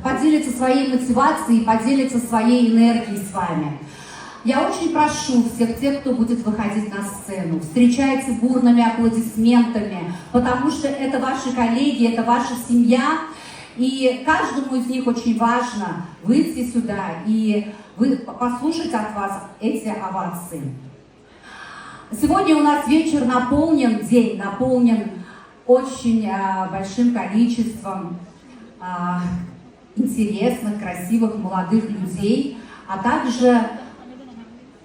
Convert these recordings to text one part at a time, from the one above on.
Поделится своей мотивацией, поделится своей энергией с вами. Я очень прошу всех тех, кто будет выходить на сцену, встречайте бурными аплодисментами, потому что это ваши коллеги, это ваша семья, и каждому из них очень важно выйти сюда и послушать от вас эти овации. Сегодня у нас вечер наполнен, день наполнен очень большим количеством интересных, красивых молодых людей, а также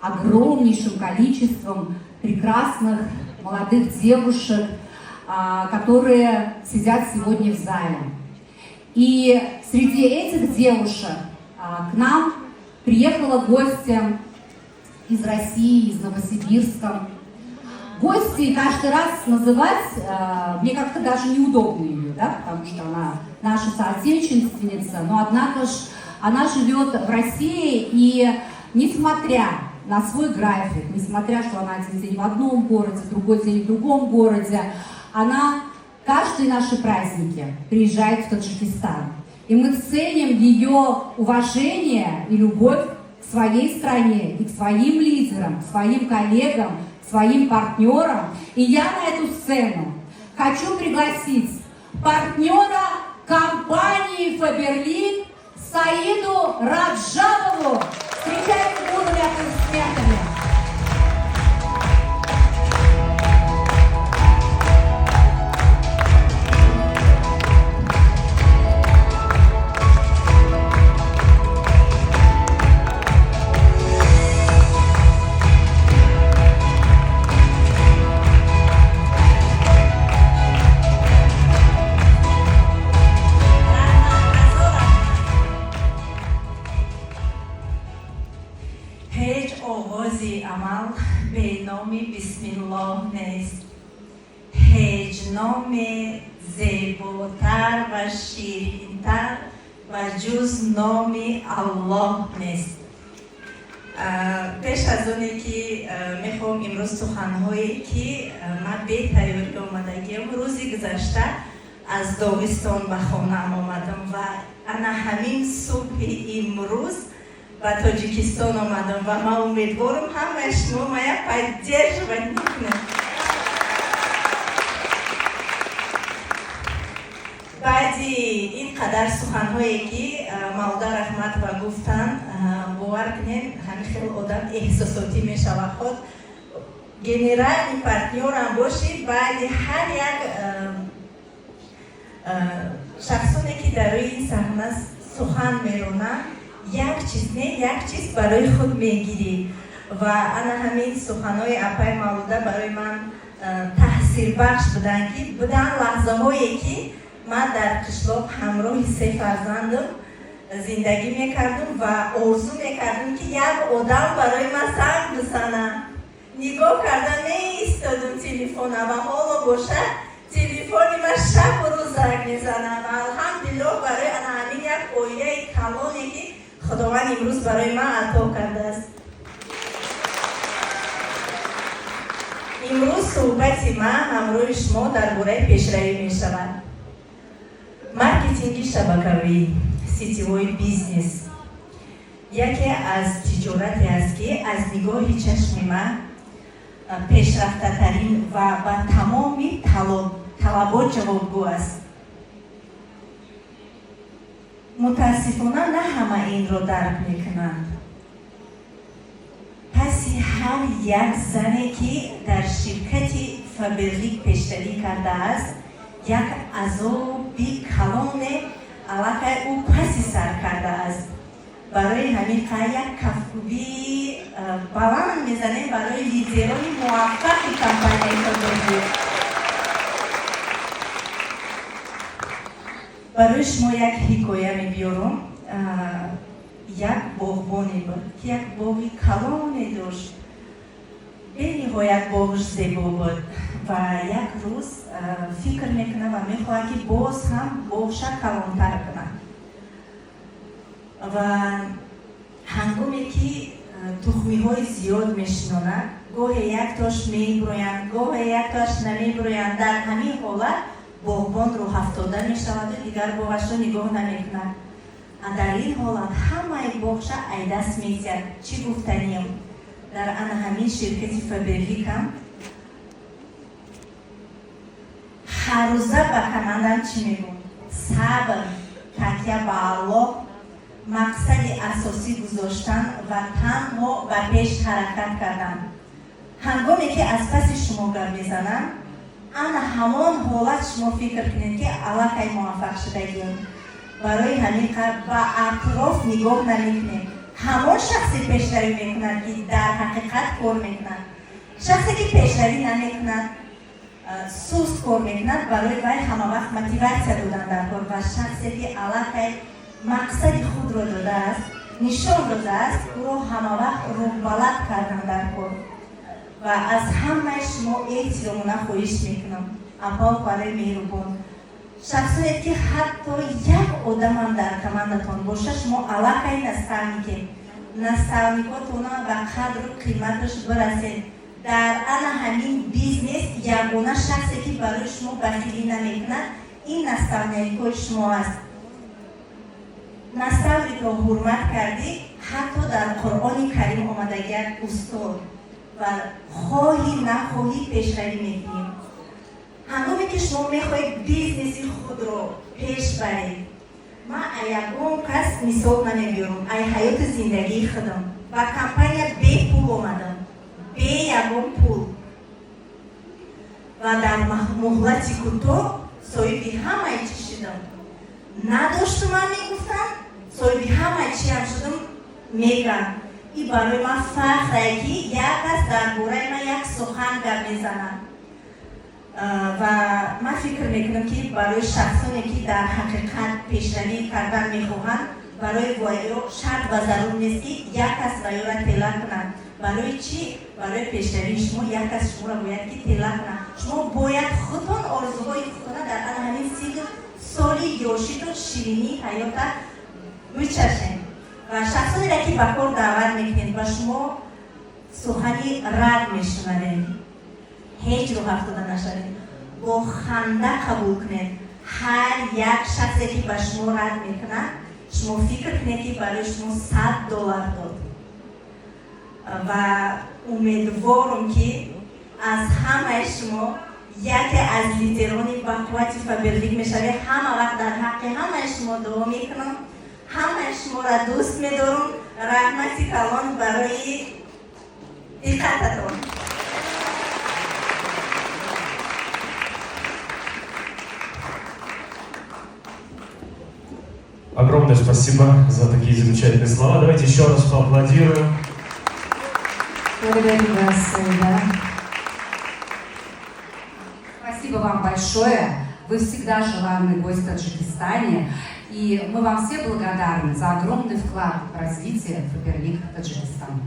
огромнейшим количеством прекрасных молодых девушек, которые сидят сегодня в зале. И среди этих девушек к нам приехала гостья из России, из Новосибирска. Гости каждый раз называть, мне как-то даже неудобно ее, да, потому что она наша соотечественница, но однако ж она живет в России, и несмотря на свой график, несмотря, что она один день в одном городе, другой день в другом городе, она каждые наши праздники приезжает в Таджикистан. И мы ценим ее уважение и любовь к своей стране и к своим лидерам, к своим коллегам, к своим партнерам. И я на эту сцену хочу пригласить партнера компании Faberlic Саиду Раджабову. Встречайте бурными аплодисментами. Ҳеҷ оғози амал беноми бисмиллоҳ нест, ҳеҷ номе зеботар ва ширинтар ва ҷуз номи Аллоҳ нест. Пеш аз оне ки мехоҳам имрӯз суханҳое ки ман бетайёрӣ омадагиам, рӯзи гузашта аз Доғистон ба хонаам омадам ва ана ҳамин субҳи имрӯз ба Тоҷикистон омадам ва ман умедворам, ҳамаи шумо мая поддерживать мекунед. Баъди ин қадар суханҳое ки Мавлуда Раҳматова гуфтанд, бовар кунед, ҳамин хел одам эҳсосотӣ мешавад. Худ генеральный партнёрам бошед, баъди ҳар як шахсоне ки дар рӯи ин саҳна сухан меронанд, як чиз не, як чиз барои худ мегирӣ. Ва ана ҳамин суханҳои апаи Мавлуда барои ман таъсирбахш буданд, ки буданд лаҳзаҳое, ки ман дар қишлоқ ҳамроҳи се фарзандам зиндагӣ мекардам ва орзу мекардам, ки як одам барои ман занг бизанад. Нигоҳ карда меистодум телефона ва ҳоло бошад, телефони ман шабу рӯз занг мезанад. Ва алҳамдулиллоҳ барои ана ҳамин як оилаи калоне, ки Худованд имрӯз барои ман ато кардааст. Имрӯз суҳбати ман ҳамроҳи шумо дар бораи пешравӣ мешавад. Маркетинги шабакавӣ, сетевой бизнес яке аз тиҷорате аст, ки аз нигоҳи чашми ман пешрафтатарин ва ба тамоми талабот ҷавобгӯ аст. Мутаассифона, на ҳама инро дарк мекунанд. Паси ҳар як зане, ки дар ширкати Фаберлик пешравӣ кардааст, як азоби калоне аллакай ӯ паси сар кардааст. Барои ҳамин қа як кафкӯбии баланд мезанем барои лидерони муваффақи компанияи Фаберлик. Барои шумо як ҳикоя мебиёрам. Як боғбоне буд, ки як боғи калоне дошт, бениҳоят боғш зебо буд. Ва як рӯз фикр мекунад ва мехоҳад, ки боз ҳам боғша калонтар кунад. Ва ҳангоме ки тухмиҳои зиёд мешинонад, гоҳе яктош мебуроянд, гоҳе яктош намебуроянд. Дар ҳамин ҳолат Боғбон рӯҳафтода мешаваду дигар боғашро нигоҳ намекунад. А дар ин ҳолат ҳамаи боғша ай даст метиҳад. Чӣ гуфтанием? Дар ана ҳамин ширкати Фаберликам ҳаррӯза ба командам чӣ мегӯм? Сабр, такя ба Аллоҳ, мақсади асосӣ гузоштан ва танҳо ба пеш ҳаракат кардан. Ҳангоме ки аз паси шумо гап мезананд, ана ҳамон ҳолат шумо фикр кунед, ки аллакай муваффақ шудагием. Барои ҳамин қадр ба атроф нигоҳ намекунем. Ҳамон шахсе пешравӣ мекунад, ки дар ҳақиқат кор мекунад. Шахсе ки пешравӣ намекунад, суст кор мекунад, барои вай ҳамавақт мотиватсия додан дар кор, ва шахсе ки аллакай мақсади худро додааст, нишон додааст, ӯро ҳамавақт рӯҳбаланд кардан дар кор. Ва аз ҳамаи шумо эҳтиромона хоҳиш мекунам, апау барои меҳрубон, шахсоне ки ҳатто як одамам дар командатон боша, шумо аллакай наставнике. Наставникотона ба қадру қиматаш бирасед. Дар ана ҳамин бизнес ягона шахсе ки барои шумо бахилӣ намекунад, ин наставникҳои шумо аст. Наставникро ҳурмат кардӣ, ҳатто дар Қуръони Карим омадагиак устод, ва хоҳӣ нахоҳӣ пешравӣ мекунӣ. Ҳангоме ки шумо мехоҳед бизнеси худро пеш баред, ман ягон кас мисол намебиёрам, ай ҳаёти зиндагии худам. Ба компания бепул омадам, бе ягон пул, ва дар муҳлати кӯтоҳ соҳиби ҳамаи чӣ шудам. Надоштум, ман мегуфтам, соҳиби ҳамаи чиам шудам, мегам. И барои ман фахре, ки як кас дар бораи ман як сухан гап мезанад. Ва ман фикр мекунам, ки барои шахсоне ки дар ҳақиқат пешравӣ кардан мехоҳанд, барои вайё шарт ва зарур нест, ки як кас вайёра тела кунад. Барои чӣ? Барои пешравии шумо як кас шуморо бояд ки тела кунад? Шумо бояд худтон орзуҳои худтона дар ана ҳамин 30 соли ёшитон ширинии ҳаёта бичашед. Ва шахсонеро ки ба кор даъват мекунед, ба шумо сухани рад мешунавед, ҳеҷ рӯҳ афтода нашавед, бо ханда қабул кунед. Ҳар як шахсе ки ба шумо рад мекунад, шумо фикр кунед, ки барои шумо 100 доллар дод. Ва умедворум, ки аз ҳамаи шумо яке аз лидерони бақуввати Фаберлик мешавед. Ҳама вақт дар ҳаққи ҳамаи шумо дуо мекунам, ҳамаи шуморо дӯст медорам. Раҳмати калон барои диққататон. Огромное спасибо за такие замечательные слова. Давайте еще раз поаплодируем. Благодарю вас, Саида. Спасибо вам большое. Вы всегда желанный гость в Таджикистане. И мы вам все благодарны за огромный вклад в развитие Фаберлик Таджикистана.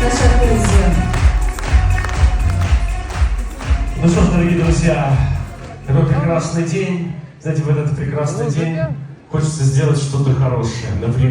Ташаккур зиёд. Ну что ж, дорогие друзья, такой прекрасный день. Знаете, в этот прекрасный день хочется сделать что-то хорошее. Например,